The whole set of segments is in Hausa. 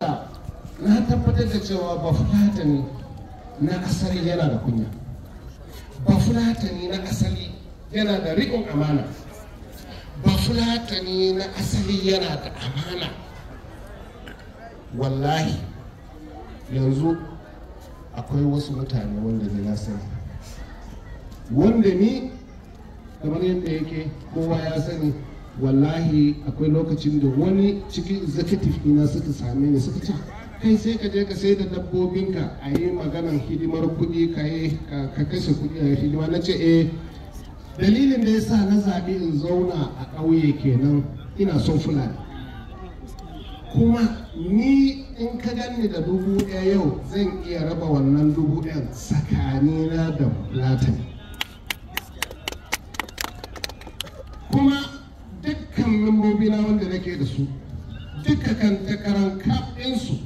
Na tabbatar da cewa Bafulatani na asali yana da kunya, Bafulatani na asali yana da riƙon amana, Bafulatani na asali yana da amana. Wallahi yanzu akwai wasu mutane wanda ni na sani, wanda ni kamar yadda yake kowa ya sani, wallahi akwai lokacin da wani cikin executive ina suka same ni suka ce, "Kai, sai ka je ka sai da dabbobinka a yi maganan hidimar kuɗi, ka yi ka kashe kuɗi a hidima." Na ce, "Eh, dalilin da ya sa na zaɓi in zauna a ƙauye kenan. Ina son Fulani, kuma ni in ka ganni da 1000 yau, zan iya raba wannan 1000 tsakanina da Fulatani." Kuma dukkan membobina wanda nake da su, duka kan takaran kaf ɗinsu,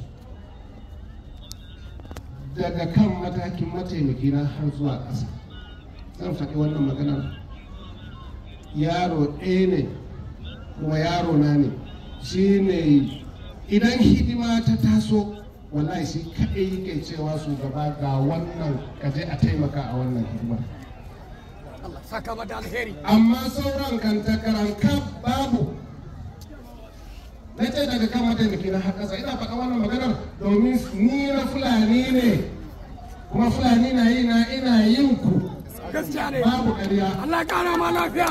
daga kan matakin mataimakina har zuwa ƙasa, zan faɗi wannan maganar, yaro ɗaya ne kuma yaro na ne, shi ne idan hidima ta taso, wallahi shi kaɗai yake cewa, "Shugaba, ga wannan, ka je a taimaka a wannan hidimar." Allah saka mata alheri. Amma sauran kan takaran kaf babu. Na ce daga kan mataimaki na har ƙasa. Ina faɗa wannan maganar domin ni na Fulani ne, kuma Fulani na yi na ina yin ku. Gaskiya ne. Babu ƙarya. Allah ya kara ma lafiya.